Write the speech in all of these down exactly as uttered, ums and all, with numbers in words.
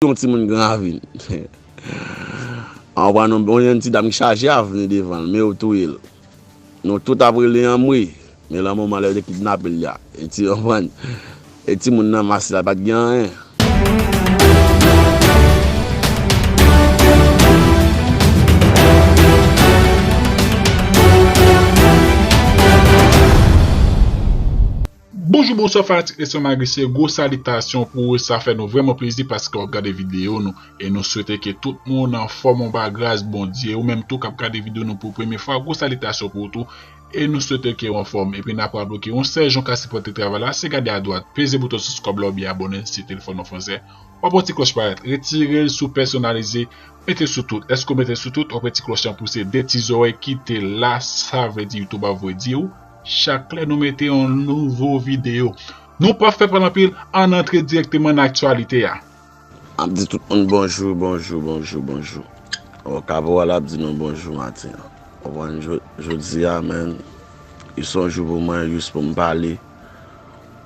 Yon timoun Gran Ravin. An, w pa non, yon ti dam ki chaje avni devan l, men yo touye l. Nou tout ap rele anmwe, men lan moman lè yo te kidnape l la, e ti, konprann, e timoun nan mas la pa t gen anyen. Bonjou, bonswa fanatik Leson Magrisye, gwo salitasyon pou ou, sa fè nou vrèman plezi paske w ap gade videyo nou, e nou swete ke tout moun anfòm anba gras Bondye, ou menm tou k ap gade videyo nou pou premye fwa, gwo salitasyon pou ou tou, e nou swete ke w anfòm, epi n ap raple w ke yon sèl jan w ka sipòte travay la, se gade adwat, peze bouton sibscribe la oubyen abòne si telefòn ou fransè, w ap wè ti klòch parèt, retire l sou pèsonalize, mete sou tout, èske w mete sou tout, w ap wè ti klòch lan pouse de ti zòrèy kite la, sa vle di YouTube ap voye di w, chak lè nou mete yon nouvo videyo. Nou p ap fè pale anpil, ann antre dirèkteman nan aktyalite a. M ap di tout moun bonjou, bonjou, bonjou, bonjou. Bon, Kaporal ap di nou bonjou maten an. Konprann, jodi a, menn, li se yon jou pou mwen, jis pou m pale.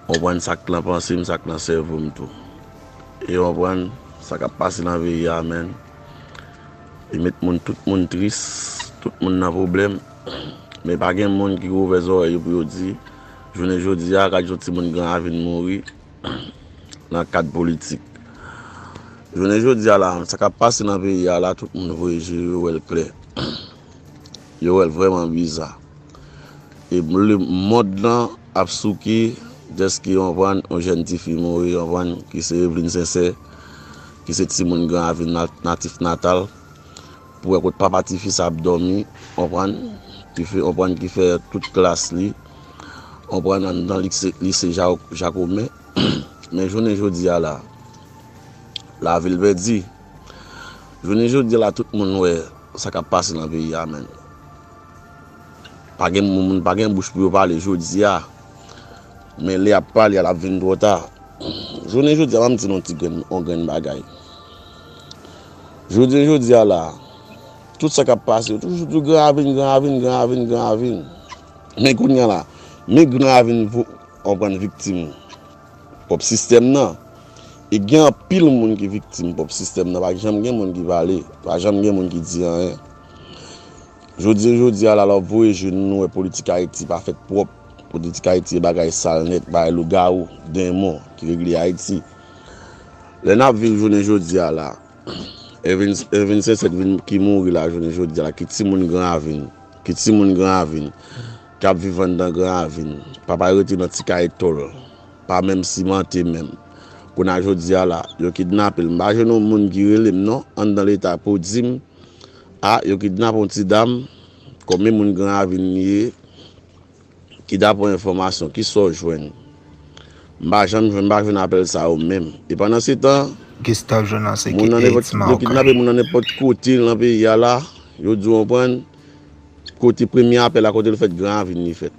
Konprann sa k nan panse m, sa k nan sèvo m tou. E konprann sa k ap pase nan peyi a, menn. Li met moun, tout moun tris, tout moun nan pwoblèm. Men pa gen moun ki ouvè zòrèy yo pou yo di, jounen jodi a, gad yon timoun Gran Ravin mouri nan kad politik. Jounen jodi a la, sa k ap pase nan peyi a la, tout moun voye je yo, yo wè l klè. Yo wè l vrèman biza. E lemonn lan ap souke dèske, konprann, yon jèn tifi mouri, konprann, ki se Evelyne Sincère, ki se timoun Gran Ravin, natif natal. Pou wè kot papa tifi sa ap dòmi, konprann, ki fè, konprann, ki fè tout klas li, konprann, anndan lise, lise Jacomin. Men jounen jodi a la, lavil pèdi. Jounen jodi a la, tout moun wè sa k ap pase nan peyi a, menn. Pa gen moun, pa gen bouch pou yo pale jodi a. Men lè y ap pale a, l ap vin twò ta. Jounen jodi a, ban m di nou ti grenn, yon grenn bagay. Jounen jodi a la, tout sa k ap pase yo, toujou di Gran Ravin, Gran Ravin, Gran Ravin, Gran Ravin. Men kounye a la, men Gran Ravin, konprann, viktim pwòp sistèm nan. E gen anpil moun ki viktim pwòp sistèm nan. Pa janm gen moun ki pale. Pa janm gen moun ki di anyen. Jodi jodi a la, lè w ap voye je nou, nou wè politik Ayiti pa fèt pwòp. Politik Ayiti e bagay sal nèt, bagay lougawou, denmon ki regle Ayiti. Lè n ap viv jounen jodi a la, Evin, Evin Sensèt vin, ki mouri la jounen jodi a la, ki timoun Gran Ravin, ki timoun Gran Ravin, k ap viv anndan Gran Ravin, papa yo rete nan ti kay tòl, pa menm simante menm. Kounye a jodi a la, yo kidnape l. M pa jwenn yon moun ki rele m non, anndan Leta pou di m, a, yo kidnape yon ti dam, konbyen moun Gran Ravin li ye, ki daprè enfòmasyon, kisa w jwenn? M pa janm jwenn, m pa jwenn apèl sa yo menm. E pandan se tan, moun nan nenpòt, yo kidnape moun nan nenpòt kote nan peyi a la, yo di w, konprann, kote premye apèl la, kote l fèt, Gran Ravin li fèt.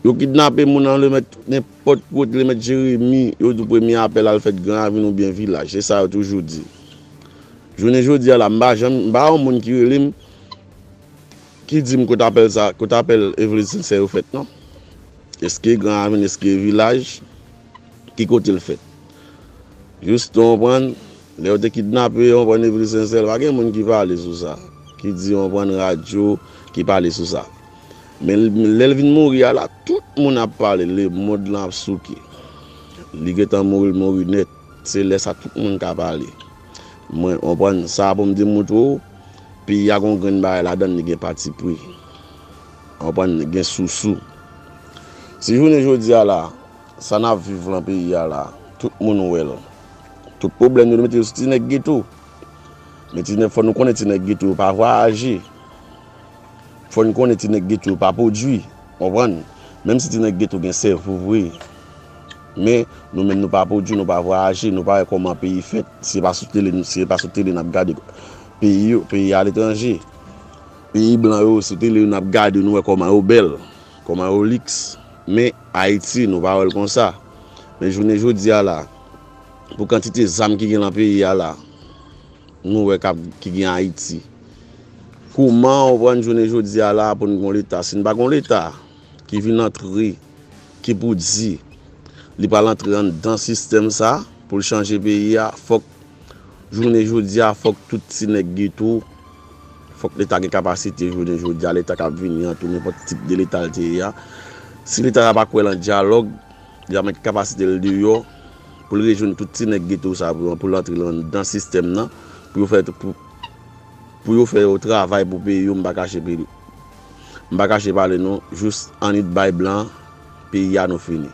Yo kidnape moun nan Lemèt, nenpòt kote, Lemèt Jeremi, yo di w premye apèl la l fèt Gran Ravin oubyen Vilaj. Se sa yo toujou di. Jounen jodi a la, m pa janm, m pa yon moun ki rele m, ki di m kote apèl sa, kote apèl Evelyne Sensèt yo fèt non. Èske Gran Ravin, èske Vilaj, ki kote l fèt? Jis, ou konprann, lè yo te kidnape, ou konprann, Evelyne Sensèt, pa gen moun ki pale sou sa, ki di, ou konprann, radyo, ki pale sou sa. Men lè l vin mouri a la, tout moun ap pale, lemonn lan ap souke. Li gentan mouri, l mouri nèt. Se lè sa tout moun ka pale. Mwen, konprann, sa pou m te montre w, peyi a gon grenn bagay ladann, li gen patipri. Konprann, gen sousou. Si jounen jodi a la, sa n ap viv lan peyi a la, tout moun wè l. Tout pwoblèm yo mete yo sou ti nèg geto. Men ti nèg, fò nou konnen ti nèg geto yo pa vwayaje. Fò n konnen ti nèg geto yo pa pwodui, konprann? Menm si ti nèg geto gen sèvo vre, men nou menm nou pa pwodui, nou pa vwayaje, nou pa wè kòman peyi fèt, si se pa sou tele, si se pa sou tele n ap gade peyi yo, peyi aletranje. Peyi blan yo, sou tele yo n ap gade, nou wè kòman yo bèl, kòman yo liks. Men Ayiti, nou pa wè l konsa. Men jounen jodi a la, pou kantite zam ki gen lan peyi a la, nou wè k ap, ki gen Ayiti. Kouman ou pran jounen jodi a la pou n gon Leta? Si n pa gon Leta ki vin antre, ki pou di li pral antre anndan sistèm sa, pou l chanje peyi a, fòk jounen jodi a, fòk tout ti nèg geto, fòk Leta gen kapasite jounen jodi a, Leta k ap vini an tou, nenpòt tip de Leta l te ye a. Si Leta a pa kwè lan dyalòg, li pa met kapasite l deyò pou l rejwenn tout ti nèg geto sa pou, pou l antre lan, nan sistèm nan, pou yo fè, pou, pou yo fè yo travay pou peyi yo, m pa kache peyi. M pa kache pale nou, jis annik bay blan peyi a nou fini.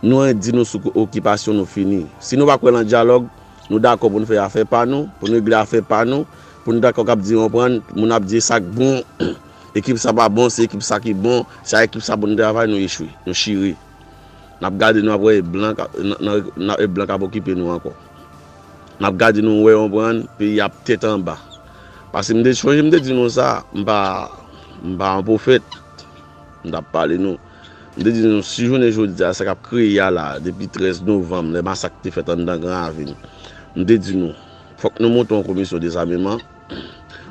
Nou annik di nou sou okipasyon nou fini. Si nou pa kwè lan dyalòg, nou dakò pou n fè afè pa nou, pou n regle afè pa nou, pou n dakò k ap di, konprann, moun ap di sa k bon, ekip sa pa bon, se ekip sa ki bon, se a ekip sa pou n travay, nou echwe, nou chire. N ap gade, nou ap wè e blan k ap, n, n, n ap, e blan k ap okipe nou ankò. N ap gade, nou wè, konprann, peyi ap tèt anba. Paske m te chonje, m te di nou sa, m pa, m pa yon pwofèt. M t ap pale nou. M te di nou, si jounen jodi a, sa k ap kreye a la, depi trèz novanm, lè masak te fèt anndan Gran Ravin, m te di nou, fòk nou monte yon komisyon dezameman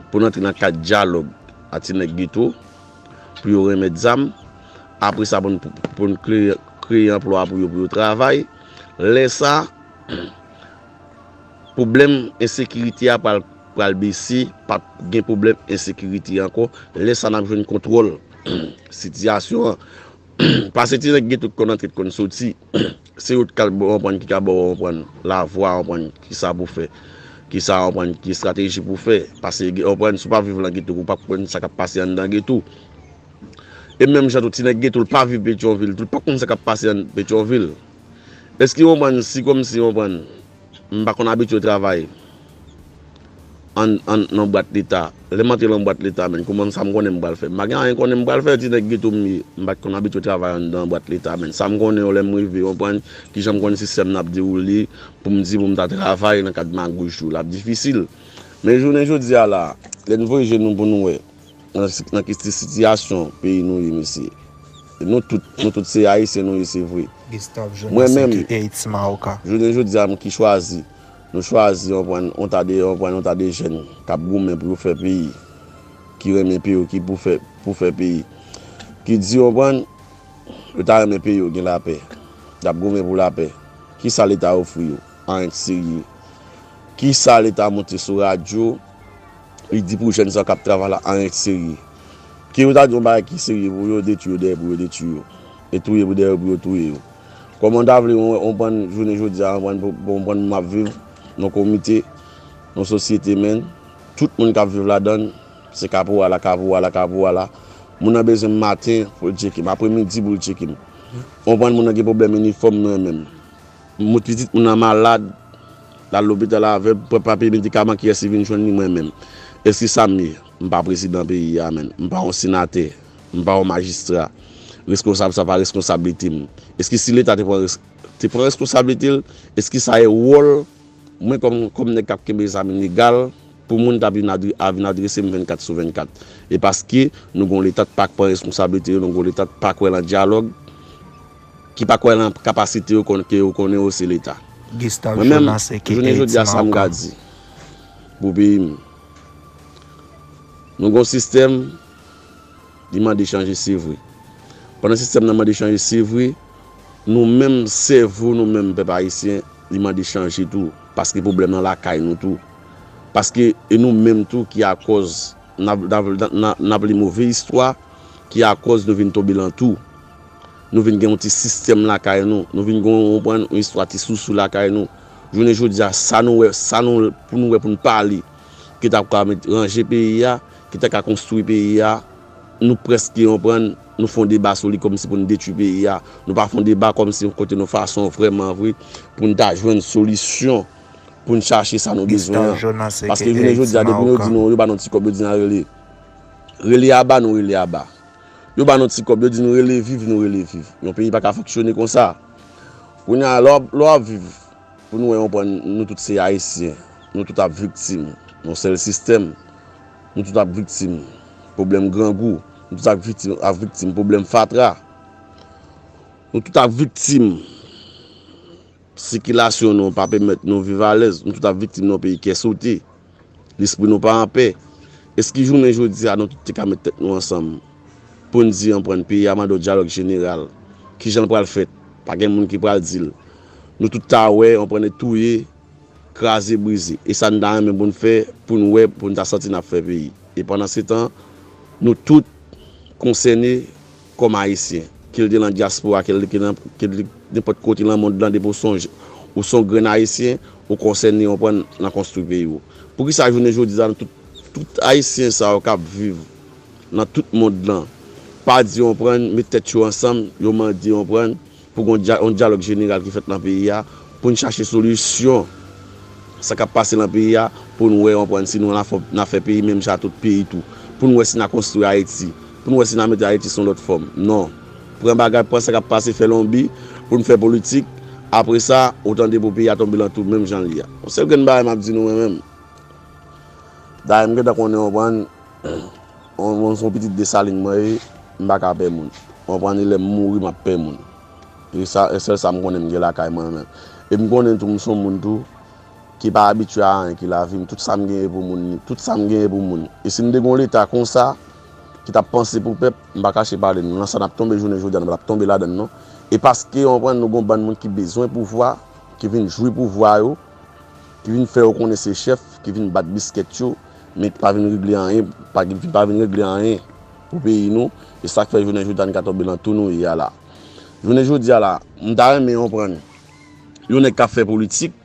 pou n antre nan kad dyalòg a ti nèg geto, pou yo remèt zam. Apre sa, pou n, pou n kreye, kreye anplwa pou yo, pou yo travay. Lè sa, pwoblèm ensekirite a pral, pral bese, p ap gen pwoblèm ensekirite ankò. Lè sa, n ap jwenn kontwòl sitiyasyon an. Paske ti nèg geto k konn antre, k konn soti, se yo k ka ba w konprann, ki ka ba w konprann lavwa, konprann kisa pou fè, kisa konprann, ki estrateji pou fè. Paske, konprann, si w pa viv lan geto, ou p ap konn sa k ap pase anndan geto. E menm jan tou, ti nèg geto, l pa viv Petyonvil, tou l pa konn sa k ap pase ann Petyonvil. Èske w konprann, si kòmsi, w konprann, m pa konn abitye travay ann, ann, nan bwat Leta. Lè m antre nan bwat Leta, menn, kòman, sa m konnen m pral fè? M pa gen anyen konnen m pral fè, ti nèg geto m ye. M pa t konn abitye travay anndan bwat Leta, menn. Sa m konnen yo, lè m rive, w konprann, kijan m konn sistèm nan ap dewoule, pou m di pou m ta travay nan kad magouj tou, l ap difisil. Men jounen jodi a la, lè n voye je nou pou nou wè, nan, nan ki sitiyasyon peyi nou ye, mesye. Nou tout, nou tout se Ayisyen nou ye, se vre. Mwen menm, jounen jodi a, m ki chwazi, nou chwazi, w konprann, yon ta de, w konprann, yon ta de jèn k ap goumen pou yo fè peyi, ki renmen peyi, ki pou fè, pou fè peyi, ki di, w konprann, yo ta renmen peyi yo gen lapè, y ap goumen pou lapè. Kisa Leta ofri yo? Anyen k serye. Kisa Leta monte sou radyo, li di pou jèn sa k ap travay la, anyen k serye? Ke yo ta di yon bagay ki serye pou yo, detwi yo dèyè pou yo detwi yo, e touye pou dèyè pou yo touye yo. Kòman w ta vle w konprann jounen jodi a, w konprann pou, pou w konprann m ap viv nan komite, nan sosyete, menn, tout moun k ap viv ladan l, se kapou a la, kapou a la, kapou a la. Moun nan bezwen m maten pou l tcheke m, apremidi pou l tcheke m. W konprann, moun nan gen pwoblèm inifòm mwen menm. Moun, pitit moun nan malad, l al lopital avè m, pran papye medikaman, kiyès ki vin jwenn li? Mwen menm. Èske sa m ye? M pa prezidan peyi a, menn. M pa yon senatè. M pa yon majistra. Reskonsab sa pa reskonsablite m. Èske si Leta te pran res-, te pran reskonsablite l, èske sa e wòl mwen kòm, kòm nèg k ap kenbe zam ilegal, pou moun ta vin adre-, a vin adrese m vennkat sou vennkat? E paske nou gon Leta k pa pran reskonsablite yo, nou gon Leta k pa kwè lan dyalòg, ki pa kwè lan kapasite yo, konn, ke yo konnen yo se Leta. Mwen menm, jounen jodi a, sa m ka di pou peyi m, nou gon sistèm, li mande chanje, se vre. Pandan sistèm nan mande chanje, se vre, nou menm, sèvo nou menm, pèp ayisyen, li mande chanje tou. Paske pwoblèm nan lakay nou tou. Paske e nou menm tou ki akòz n ap, n ap, n ap, n ap li move istwa, ki akòz nou vin tonbe lan tou. Nou vin gen yon ti sistèm lakay nou. Nou vin gen yon, yon istwa ti sousou lakay nou. Jounen jodi a, sa nou wè, sa nou, pou nou wè, pou n pale, ki ta ka met ranje peyi a, ki ta ka konstwi peyi a, nou prèske, w konprann, nou fè yon deba sou li kòmsi pou n detwi peyi a. Nou pa fè yon deba kòmsi yon kote nou fason vrèman vre pou n ta jwenn solisyon, pou n chache sa nou bezwen an. Paske jounen jodi a, depi yo di nou, yo ba nou ti kòb, yo di n al rele. Rele aba, nou rele aba. Yo ba nou ti kòb, yo di nou rele viv, nou rele viv. Yon peyi pa ka fonksyone konsa. Kounye a, lè w ap, lè w ap viv, pou nou wè, w konprann, nou tout se Ayisyen. Nou tout ap viktim yon sèl sistèm. Nou tout ap viktim pwoblèm grangou. Nou tout ap viktim, ap viktim pwoblèm fatra. Nou tout ap viktim sikilasyon nou pa pèmèt nou viv alèz. Nou tout ap viktim nan yon peyi kè sote. Lespri nou pa anpè. Èske jounen jodi a, nou tout te ka met tèt nou ansanm pou n di, w konprann, peyi a mande yon dyalòg jeneral? Kijan l pral fèt? Pa gen moun ki pral di l. Nou tout ta wè, w konprann, e touye, kraze, brize. E sa n ta renmen pou n fè, pou n wè, pou n ta santi n ap fè peyi. E pandan se tan, nou tout konsène kòm Ayisyen. Ke l te nan dyaspora, ke l te nan, ke l te nenpòt kote nan mond lan, depi w sonje, ou se yon grenn Ayisyen, ou konsène, w konprann, nan konstwi peyi w. Poukisa jounen jodi a, nou tout, tout Ayisyen sa yo k ap viv nan tout mond lan, pa di, w konprann, met tèt yo ansanm, yo mande, w konprann, pou gen yon dya-, yon dyalòg jeneral ki fèt nan peyi a, pou n chache solisyon sa k ap pase nan peyi a, pou n wè, w konprann, si nou n a fè, n a fè peyi menm jan ak tout peyi tou, pou n wè si n a konstwi Ayiti, pou n wè si n a mete Ayiti sou yon lòt fòm. Non. Pran bagay, pran sa k ap pase, fè lonbi, pou n fè politik. Apre sa, ou tande pou peyi a tonbe lan tou menm jan l ye a. Yon sèl grenn bagay m ap di nou, mwen menm. Dayè, m gentan konnen, w konprann, yon, yon, se yon pitit Desalin mwen ye, m pa ka pè moun. W konprann, e lè m mouri, m ap pè moun. E sa, e sèl sa m konnen m gen lakay mwen menm. E m konnen tou, m se yon moun tou, ki pa abitye a anyen ki lavi m. Tout sa m genyen pou moun, tout sa m genyen pou moun. E si m te gen yon Leta konsa, ki t ap panse pou pèp, m pa kache pale nou. Nan sa n ap tonbe jounen jodi a, nou pa t ap tonbe ladan l non. E paske, w konprann, nou gen yon bann moun ki bezwen pouvwa, ki vin jwi pouvwa yo, ki vin fè yo konnen se chèf, ki vin bat biskèt yo, men ki pa vin regle anyen, pa, ki pa vin regle anyen pou peyi nou. E sa k fè jounen jodi a n ka tonbe lan tou nou ye a la. Jounen jodi a la, m ta renmen konprann, yon nèg k ap fè politik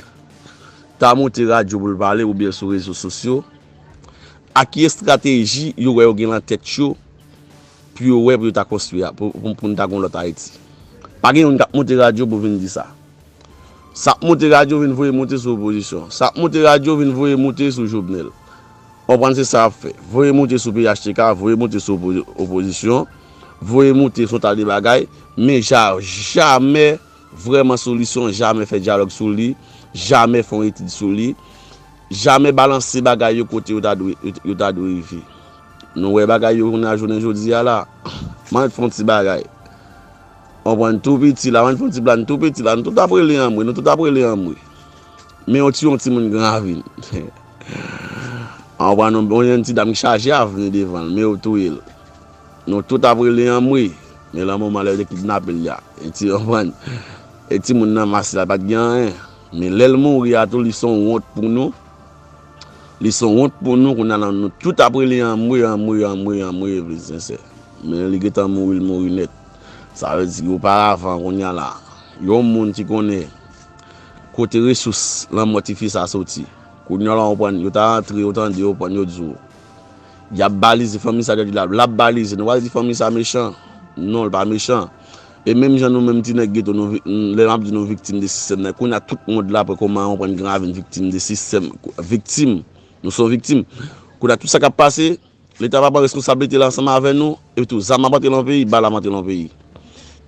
ta monte radyo pou l pale oubyen sou rezo sosyo, ak ki estrateji yo wè yo gen lan tèt yo, pou yo wè pou yo ta konstwi a, pou, pou, pou n ta gen yon lòt Ayiti. Pa gen youn k ap monte radyo pou vin di sa. Sa ap monte radyo vin voye monte sou opozisyon. Sa ap monte radyo vin voye monte sou Jovenel. W konprann, se sa y ap fè. Voye monte sou P H T K, voye monte sou opo-, opozisyon, voye monte sou yon ta de bagay, men ja-, jamè vrèman solisyon, jamè fè dyalòg sou li, jamè fè yon etid sou li, jamè balanse bagay yo kote yo ta dwe, yo, yo ta dwe rive. Nou wè bagay yo kounye a jounen jodi a la. M annik fè yon ti bagay. W konprann, tou piti la, m annik fè yon ti blag, tou piti la, nou tout ap rele anmwe, nou tout ap rele anmwe. Men yon ti, yon timoun gen ravin. W konprann, yon, yon ti dam ki chaje avni devan l, men yo touye l. Nou tout ap rele anmwe. Men lan moman lè yo te kidnape l la, e ti, w konprann, e timoun nan mas la pa t gen anyen. Men lè l mouri a tou, li se yon wont pou nou. Li se yon wont pou nou, kounye a la, nou tout ap rele anmwe, anmwe, anmwe, anmwe, vle sensè. Men li gentan mouri, l mouri nèt. Sa vle di, oparavan, kounye a la, yon moun ki konnen kote resous lanmò tifi sa soti. Kounye a la, w konprann, yo ta antre, yo tande, yo pran, yo di w, y ap balize fanmi sa, yo di l ap, l ap balize. Nou pral di fanmi sa mechan? Non, l pa mechan. E menm jan nou menm ti nèg geto, nou vi-, lè m ap di nou viktim de sistèm nan, kounye a tout mond la pran kòman w konprann gran ravin viktim de sistèm, viktim. Nou se yon viktim. Kounye a tout sa k ap pase, Leta pa pran responsablite l ansanm avè nou, epi tou zam ap antre lan peyi, bal ap antre lan peyi.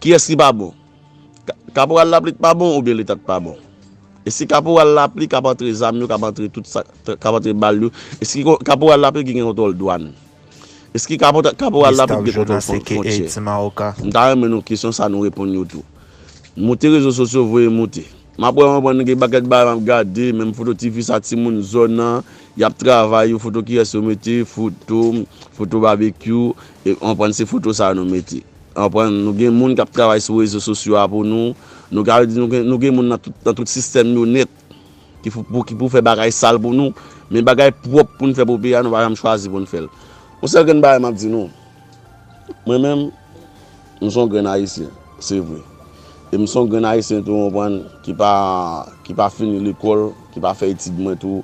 Kiyès ki pa bon? Ka-, Kaporal Lapli t pa bon oubyen Leta t pa bon? Eske Kaporal Lapli k ap antre zam yo, k ap antre tout sa, k ap antre bal yo? Eske ko-, Kaporal Lapli ki gen kontwòl dwàn? Eske Kapo-, Kaporal Lapli ki gen kontwòl fwon-, fwontyè? M ta renmen nou kesyon sa nou reponn yo tou. Moute rezo sosyo, voye moute. M ap wè, w konprann, gen pakèt bagay m ap gade, menm foto tifi sa, timoun zòn nan, y ap travay, yo foto kiyès yo mete, foto, foto babekyou, e w konprann, se foto sa yo nou mete. W konprann, nou gen moun k ap travay sou rezo sosyo a pou nou, nou ka di nou gen, nou gen moun nan tout, nan tout sistèm yo nèt, ki pou, pou, ki pou fè bagay sal pou nou, men bagay pwòp pou n fè pou peyi a, nou pa janm chwazi pou n fè l. Yon sèl grenn bagay m ap di nou, mwen menm, m se yon grenn Ayisyen, se vre. E m se yon grenn Ayisyen tou, w konprann, ki pa, ki pa fini lekòl, ki pa fè etid mwen tou.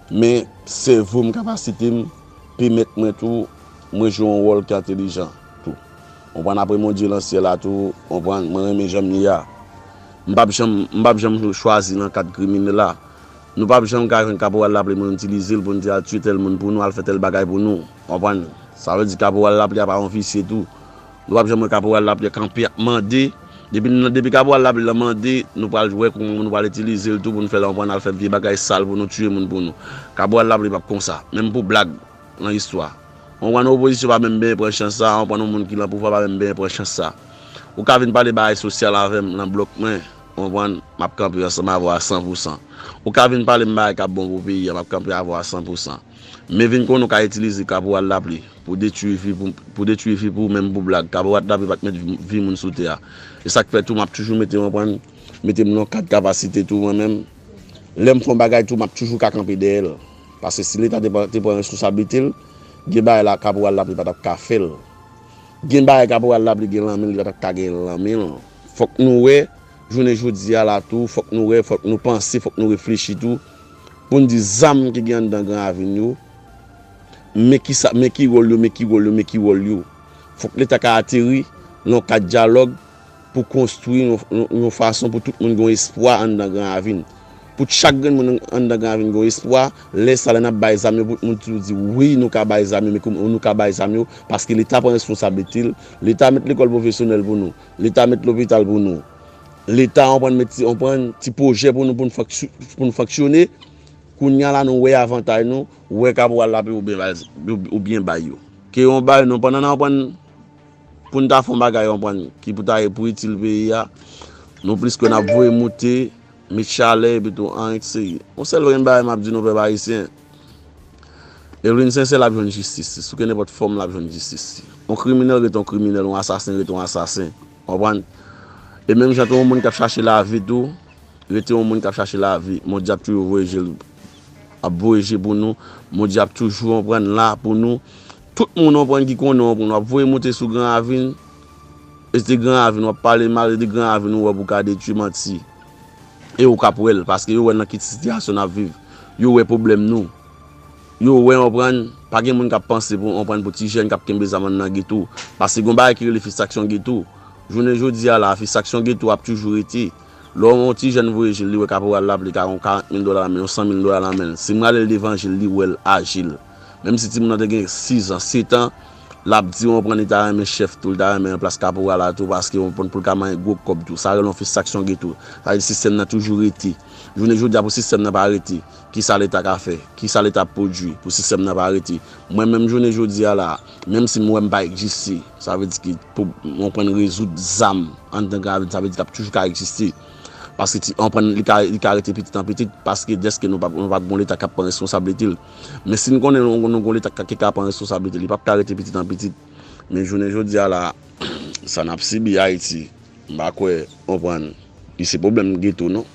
Men sèvo m, kapasite m, pèmèt mwen tou, mwen jwe yon wòl ki entèlijan tou. W konprann, apre Bondye lan syèl la tou, w konprann, mwen renmen jan m ye a. M p ap janm, m p ap janm chwazi nan kad kriminèl la. Nou p ap janm ka jwenn Kaporal Lapli, mwen itilize l pou n di al tiye tèl moun pou nou, al fè tèl bagay pou nou. W konprann? Sa vle di Kaporal Lapli a pa yon visye tou. Nou p ap janm wè Kaporal Lapli kanpe ap mande. Depi n, depi Kaporal Lapli lan mande, nou pral wè kòman nou pral itilize l tou pou n fè l, w konprann, al fè vye bagay sal pou nou, tiye moun pou nou. Kaporal Lapli p ap konsa, menm pou blag, lan istwa. W konprann, opozisyon pa menm benyen pran chans sa, w konprann, yon moun ki lan pouvwa pa menm benyen pran chans sa. Ou ka vin pale bagay sosyal avè m lan blòk mwen, w konprann, m ap kanpe ansanm avè w a san pou san. Ou ka vin pale m bagay k ap bon pou peyi a, m ap kanpe avè w a san pou san. Men vin konnen w ka itilize Kaporal Lapli pou detwi vi pou, pou detwi vi pou ou menm pou blag. Kaporal Lapli pa t met vi, vi moun sou tè a. E sa k fè tou m ap toujou mete, w konprann, mete m nan kad kapasite tou mwen menm. Lè m fè yon bagay tou, m ap toujou ka kanpe dèyè l. Paske si Leta te pran, te pran responsablite l, gen bagay la Kaporal Lapli pa t ap ka fè l. Gen bagay Kaporal Lapli gen lan men l, li pa t ap ka gen lan men l. Fòk nou wè, jounen jodi a la tou, fòk nou wè, fòk nou panse, fòk nou reflechi tou, pou n di zam ki gen anndan Gran Ravin yo, men ki sa, men ki wòl yo, men ki wòl yo, men ki wòl yo. Fòk Leta ka ateri nan yon kad dyalòg pou konstwi yon, yon, yon fason pou tout moun gen yon espwa anndan Gran Ravin. Pou chak grenn moun anndan Gran Ravin gen yon espwa, lè sa, lè n ap bay zam yo, pou moun toujou di, wi, nou ka bay zam yo, men kòman nou ka bay zam yo, paske Leta pran responsablite l, Leta met lekòl pwofesyonèl pou nou, Leta met lopital pou nou, Leta, w konprann, met ti, w konprann, ti pwojè pou nou, pou n fonksy-, pou n fonksyone. Kounye a la, nou wè avantaj nou, wè Kaporal Lapli ou byen bay, ou, ou byen bay yo. Ke yon bay nou, pandan n ap pran, pou n ta fè yon bagay, w konprann, ki pou ta, pou itil peyi a, nou plis ke n ap voye moute, met chalè, epi tou, anyen k serye. Yon sèl grenn bagay m ap di nou, pèp ayisyen, Evelyn Sincère, l ap jwenn jistis li. Sou ke nenpòt fòm, l ap jwenn jistis li. Yon kriminèl rete yon kriminèl, yon asasen rete yon asasen. W konprann? E menm jan tou, yon moun k ap chache lavi tou, rete yon moun k ap chache lavi. Bondye ap toujou voye je l, ap voye je pou nou. Bondye ap toujou, w konprann, la pou nou. Tout moun, w konprann, ki konnen, w konprann, w ap voye moute sou Gran Ravin. E se te Gran Ravin, w ap pale mal, se te Gran Ravin ou wè pou ka detwi, manti. E ou k ap wè l, paske yo wè nan ki sitiyasyon n ap viv. Yo wè pwoblèm nou. Yo wè, w konprann, pa gen moun k ap panse pou, w konprann, pou ti jèn k ap kenbe zam anndan geto. Paske gen yon bagay ki rele fristraksyon geto. Jounen jodi a la, fristraksyon geto ap toujou rete. Lè yon ti jèn voye je l, li wè Kaporal Lapli ka gen yon karant mil dola nan men l, yon san mil dola nan men l. Si m rale l devan je l, li wè l aji l. Menm si timoun nan te gen sis an, sèt an, l ap di, w konprann, li ta renmen chèf tou, li ta renmen plas kaporal la tou, paske w konprann, pou l ka manyen gwo kòb tou. Sa rele yon fristraksyon geto. Sa vle di sistèm nan toujou rete. Jounen jodi a, pou sistèm nan pa rete, kisa Leta ka fè? Kisa Leta ap pwodui pou sistèm nan pa rete? Mwen menm, jounen jodi a la, menm si m wè m pa egziste, sa vle di ke pou, w konprann, rezoud zam anndan Gran Ravin, sa vle di l ap toujou ka egziste. Paske ti, w konprann, li ka, li ka rete pitit an pitit, paske dèske nou pa, nou pa gon Leta k ap pran responsablite l. Men si n konnen nou, nou gon Leta k, ki ka pran responsablite l, li p ap ka rete pitit an pitit. Men jounen jodi a la, sa n ap sibi Ayiti, m pa kwè, w konprann, li se pwoblèm geto, non.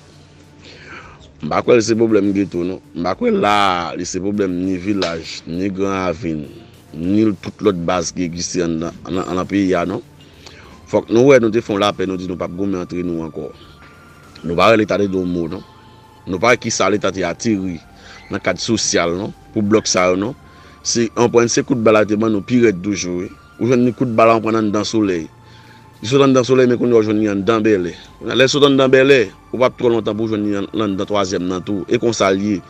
M pa kwè li se pwoblèm geto, non. M pa kwè la a, li se pwoblèm ni vilaj, ni Gran Ravin, ni tout lòt baz ki egziste anndan, nan, nan peyi a, non. Fòk nou wè, nou te fè yon lapè, nou di nou p ap goumen antre nou ankò. Nou pa wè Leta te di yon mo, non. Nou pa wè kisa Leta te ateri nan kad sosyal, non, pou blòk sa yo, non. Se, w konprann, se kout bal la te ban nou pi rèd toujou, wi. Ou jwenn ni kout bal la, w konprann, anndan Solèy. Li sot anndan Solèy, men kounye a w jwenn li anndan Bèlè. Kounye a, lè l sot anndan Bèlè, ou p ap twò lontan pou w jwenn li an-, anndan twazyèm nan tou. E konsa l ye.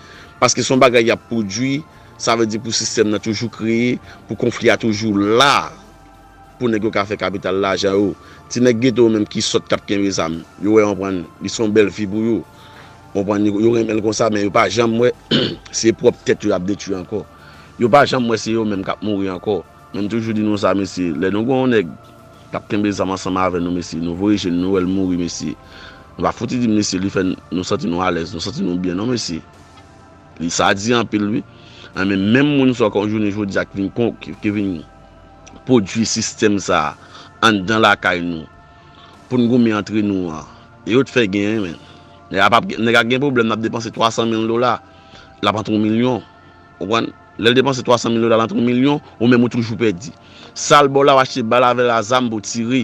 Paske se yon bagay y ap pwodui, sa vle di pou sistèm nan toujou kreye, pou konfli a toujou la, pou nèg yo ka fè kapital lajan yo. Ti nèg geto yo menm ki sòt k ap kenbe zam, yo wè, w konprann, li se yon bèl vi pou yo. W konprann, yo, yo renmen l konsa, men yo pa janm wè se pwòp tèt yo y ap detwi ankò. Yo pa janm wè se yo menm k ap mouri ankò. Men m toujou di nou sa, mesye, lè nou gen yon nèg k ap kenbe zam ansanm avè nou, mesye, nou voye je n, nou wè l mouri, mesye, nou pa fouti di, mesye, li fè n-, nou santi nou alèz, nou santi nou byen, non, mesye. Li, sa di anpil, wi. An, men menm moun sa, kon jounen jodi a, ki vin kon, ki, ki vin pwodui sistèm sa a anndan lakay nou, pou n goumen antre nou an, e yo t fè genyen, men. Nèg a p ap, nèg a gen pwoblèm, l ap depanse twa san mil dola, l ap antre yon milyon. Ou konprann? Lè l depanse twa san mil dola, l antre yon milyon, ou menm ou toujou pèdi. Sa l ba w la, w achte bal avè l a zam pou w tire.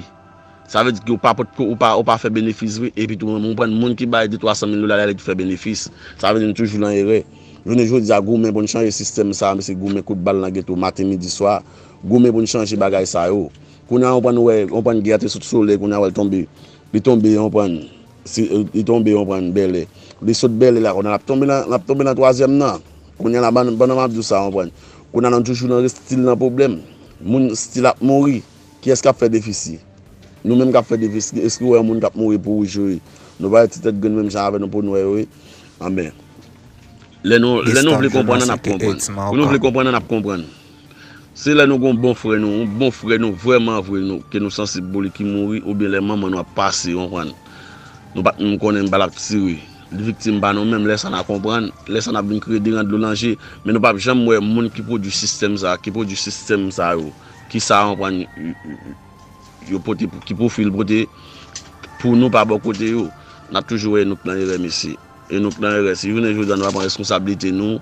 Sa vle di ke w pa pot, ou pa, ou pa fè benefis vre, epi tou, ou konprann, moun ki bay de twa san mil dola la, li tou fè benefis. Sa vle di nou toujou nan erè. Jounen jodi a, goumen pou n chanje sistèm sa a, se goumen kout bal nan geto, maten, midi, swa. Goumen pou n chanje bagay sa yo. Kounye a, w konprann, wè, w konprann, gè a te sot Solèy, kounye a, wè l tonbe. Li tonbe, w konprann, si, li tonbe, w konprann, Bèlè. Li sot Bèlè la, kounye a, l ap tonbe nan, l ap tonbe nan twazyèm nan. Kounye a la, ban-, pandan m ap di w sa, w konprann. Kounye a, nou toujou nan, still nan pwoblèm. Moun still ap mouri. Kiyès k ap fè defisi? Nou menm k ap fè defisi, èske w wè yon moun k ap mouri pou ou jwe? Nou pa wè ti tèt grenn menm jan avè nou po n wè yo, wi. Anben, lè nou, lè nou vle konprann, n ap konprann. Pou nou vle konprann, n ap konprann. Se lè nou gon bon frè nou, yon bon frè nou vrèman vre nou, ke nou sansib pou li ki mouri, oubyen lè manman nou ap pase, w konprann. Nou pa t menm konnen bal ap tire. Li viktim pa nou menm, lè sa n a konprann, lè sa n ap vin kriye de ran dlo nan je, men nou p ap janm wè moun ki pwodui sistèm sa, ki pwodui sistèm sa yo, ki sa w konprann, yo pote, ki pwofil pote pou nou pa bò kote yo. N ap toujou wè Enouk nan erè, mesye. Enouk nan erè. Si jounen jodi a nou pa pran responsablite nou,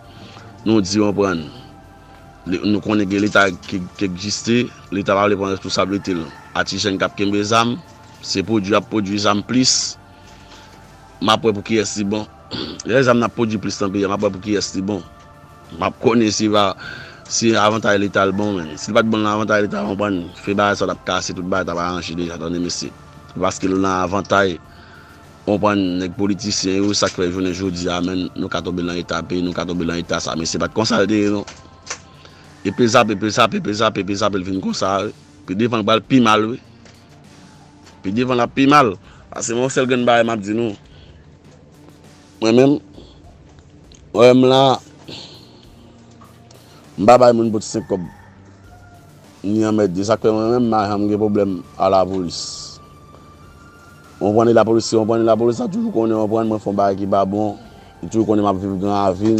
nou di, konprann. Nou konnen gen Leta ki, ki egziste, Leta pa vle pran responsablite l. A ti jèn k ap kenbe zam, se pwodui y ap pwodui zam plis. M ap wè pou kiyès li bon. Lè zam n ap pwodui plis nan peyi a, m ap wè pou kiyès li bon. M ap konnen si va, si avantay Leta l bon, men. Si l pa t bon nan avantay Leta, konprann, fè bagay sa l ap kase, tout bagay t ap aranje deja, tande mesye. Paske l nan avantay, konprann, nèg politisyen yo, sa k fè jounen jodi a, men, nou ka tonbe nan eta peyi, nou ka tonbe nan eta sa, mesye, pa t konsa l te ye, non. Epe zape, epe zape, epe zape, epe zape, l vin konsa, wi. Pi devan, l pral pi mal, wi. Pi devan, l ap pi mal. Paske yon sèl grenn bagay m ap di nou. Mwen menm, wè m la, m pa bay moun pot senk kòb. Ni anmède. Sa k fè mwen menm, m pa janm gen pwoblèm a lapolis. Ou konprann, e lapolis, ou konprann, e lapolis la toujou konnen, ou konprann, mwen fè yon bagay ki pa bon. Li toujou konnen m ap viv Gran Ravin.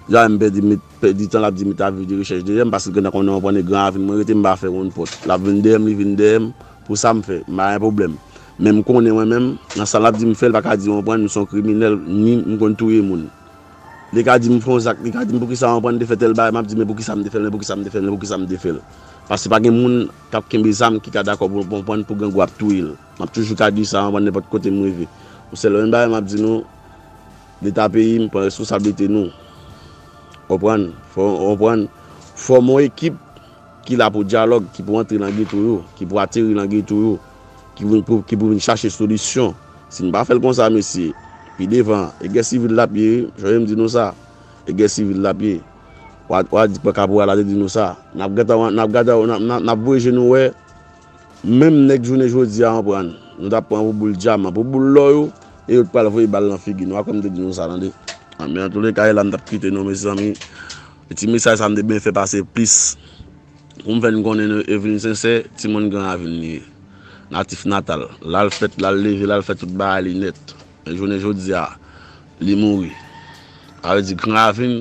Jamè m pèdi, met, pèdi tan l ap di m ta viv de rechèch de yèm, paske l gentan konnen, ou konprann, e Gran Ravin mwen rete, m pa fè moun pòt. L ap vin dèyè m, li vin dèyè m. Pou sa m fè, m pa gen pwoblèm. Men m konnen mwen menm, nan sa l ap di m fè, l pa ka di, ou konprann, m se yon kriminèl, ni m konn touye moun. Li ka di m fè yon zak, li ka di m poukisa, ou konprann, m te fè tèl bagay, m ap di, men poukisa m te fè l, men poukisa m te fè l, men poukisa m te fè l. Paske pa gen moun k ap kenbe zam ki ka dakò pou, ou konprann, pou grangou ap touye l. M ap toujou ka di sa, ou konprann, nenpòt kote m rive. Yon sèl menm bagay m ap di nou, Leta peyi m, pran responsablite nou. Ou konprann? Fò, ou konprann? Fòme yon ekip ki la pou dyalòg, ki pou antre nan geto yo, ki pou ateri nan geto yo, ki pou, pou, ki pou vin chache solisyon. Si n pa fè l konsa, mesye, pi devan, e gè sivil l ap ye, wi, jan m di nou sa, e gè sivil l ap ye. W a, w a di pran kaporal la te di nou sa. N ap gentan, n ap gentan, n ap, n ap, n ap voye je nou wè, menm nèg jounen jodi a, konprann, nou t ap pran pou boul dyaman, pou boul lò yo, e yo t pral voye bal nan figi nou. A kwè m te di nou sa, tande. A, men antouleka, e la m t ap kite nou, mezanmi. E ti mesaj sa m te byen fè pase plis. Pou m fè n konnen nou, Evelyn Sensè, timoun Gran Ravin li ye. Natif natal. L al fèt, l al leve, l al fè tout bagay li nèt. Men jounen jodi a, li mouri. Sa vle di Gran Ravin,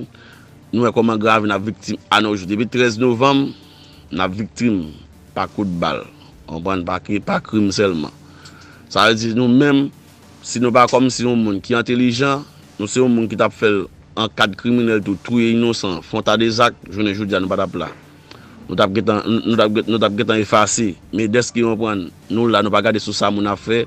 nou wè kòman Gran Ravin ap viktim anojou. Depi trèz novanm, n ap viktim pa kout bal. Konprann? Pa kri-, pa krim sèlman. Sa vle di nou menm, si nou pa kòmsi yon moun ki entèlijan, nou se yon moun ki t ap fè l an kad kriminèl tou, touye inosan, fè yon ta de zak, jounen jodi a nou pa t ap la. Nou t ap gentan, nou t ap, nou t ap gentan efase. Men dèske, konprann, nou la, nou pa gade sou sa moun ap fè.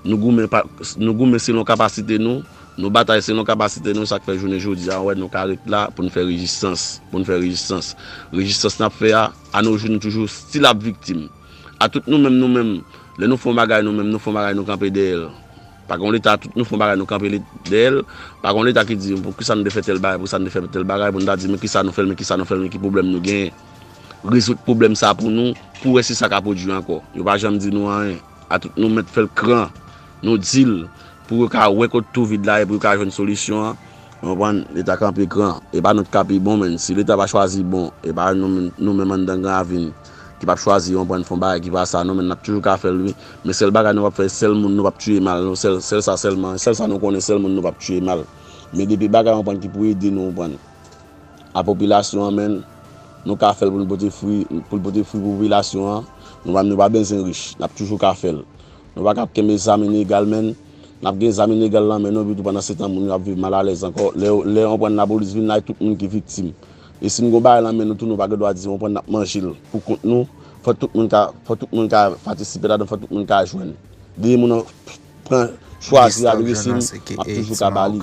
Nou goumen pa, nou goumen selon kapasite nou, nou batay selon kapasite nou, sa k fè jounen jodi a, ou wè, nou ka ret la pou n fè rezistans, pou n fè rezistans. Rezistans n ap fè a, anojou nou toujou still ap viktim. A tout nou menm, nou menm, lè nou fè yon bagay nou menm, nou fè yon bagay nou kanpe dèyè l. Pa gen yon Leta, tout nou fè yon bagay nou kanpe li dèyè l. Pa gen yon Leta ki di, poukisa nou te fè tèl bagay, poukisa nou te fè tèl bagay, pou nou ta di, men kisa nou fè l, men kisa nou fè l, men ki pwoblèm nou genyen. Rezoud pwoblèm sa pou nou, pou wè si sa ka pwodui ankò. Yo pa janm di nou anyen. A tout nou mèt fè l kran. Nou di l, pou yo ka wè kote twou vid la ye, pou yo ka jwenn solisyon an. Ou konprann? Leta kanpe kran. E pa nou t ka pi bon, men si Leta pa chwazi bon, e pa nou menm, nou menm anndan Gran Ravin ki p ap chwazi, ou konprann, fè yon bagay ki pa sa, non, men n ap toujou ka fè l, wi. Men sèl bagay nou p ap fè, sèl moun nou p ap tiye mal, non, sèl, sèl sa sèlman, sèl sa nou konnen, sèl moun nou p ap tiye mal. Men depi bagay, ou konprann, ki pou ede nou, ou konprann, a popilasyon an, men, nou ka fè l pou l pote fwi, pou l pote fwi pou popilasyon an, nou pa, nou pa bezwen rich, n ap toujou ka fè l. Nou pa ka ap kenbe zam ilegal, men, n ap gen zam ilegal nan men nou, epi tou pandan se tan moun yo ap viv malalèz ankò. Lè, lè, ou konprann, lapolis vin la, e tout moun ki viktim. E si n gon bagay nan men nou tou, nou pa gen dwa di, ou konprann, n ap manje l pou kont nou. Fò tout moun ka, fò tout moun ka patisipe ladan, fò tout moun ka jwenn. Depi moun nan pran, chwazi adrese m, m ap toujou ka ba li.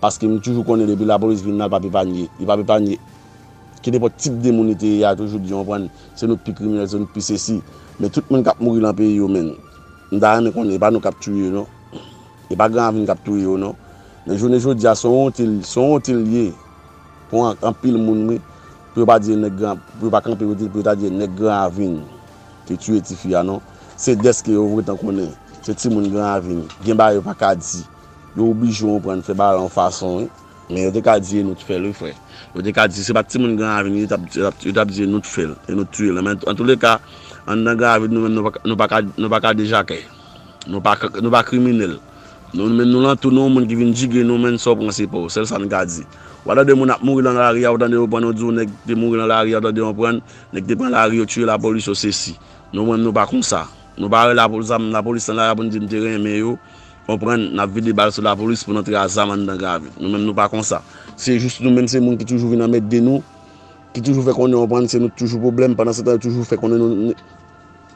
Paske m toujou konnen depi lapolis vin la, l p ap epanye. Li p ap epanye. Ki nenpòt tip de moun li te ye a, toujou di, ou konprann, se nou k pi kriminèl, se nou k pi sesi. Men tout moun k ap mouri nan peyi yo, men, m ta renmen konnen, e pa nou k ap touye yo, non. E pa Gran Ravin k ap touye yo, non. Men jounen jodi a, se yon wonte, se yon wonte l ye pou an-, anpil moun, wi. Pou yo pa di nèg Gran, pou yo pa kanpe, pou yo, pou yo ta di nèg Gran Ravin te tiye tifi a, non. Se dèske yo gentan konnen se timoun Gran Ravin. Gen bagay yo pa ka di. Yo oblije, ou konprann, fè bagay yon fason, wi. Men yo te ka di e nou t fè l, wi, frè. Yo te ka di se pa t timoun Gran Ravin, yo t ap, yo t ap, yo t ap di e nou t fè l, e nou t touye l. Men antouleka, anndan Gran Ravin, nou menm, nou pa ka, nou pa ka, nou pa ka dejakè. Nou pa, nou pa kriminèl. Nou menm, nou lantou, nou yon moun ki vin jige nou, men sa w pran se pa w. Sèl sa n ka di. W a tande moun ap mouri nan lari a, w tande yo pran, yo di w nèg te mouri nan lari a, w tande yo pran, nèg te pran lari, yo tiye lapolis, yo sesi. Nou menm, nou pa konsa. Nou pa rele lapo-, zam, lapolis nan lari a pou n di n te renmen yo. Konprann, n ap vide bal sou lapolis pou n antre a zam anndan Gravil. Nou menm nou pa konsa. Se jis nou menm se moun ki toujou vin anmède nou, ki toujou fè konnen, konprann, se nou ki toujou pwoblèm, pandan se tan yo toujou fè konnen nou,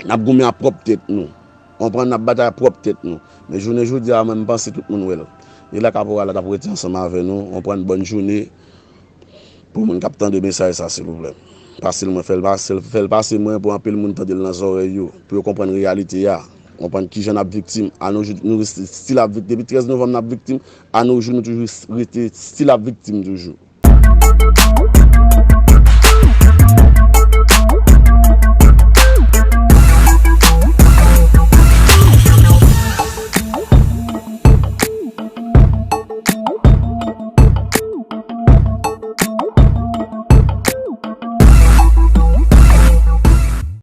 n ap goumen a pwòp tèt nou. Konprann, n ap batay a pwòp tèt nou. Men jounen jodi a, mwen m panse tout moun wè l. E la kaporal la t ap rete ansanm avè nou, konprann, bòn jounen pou moun k ap tande mesaj sa, silvouplè. Pase l mwen, fè l pase, fè l pase mwen pou anpil moun tande l nan zòrèy yo, pou yo konprann reyalite a, konprann kijan n ap viktim. A nou jou, nou rete still ap viktim. Depi trèz novanm n ap viktim, a nou jou nou toujou rete still ap viktim toujou.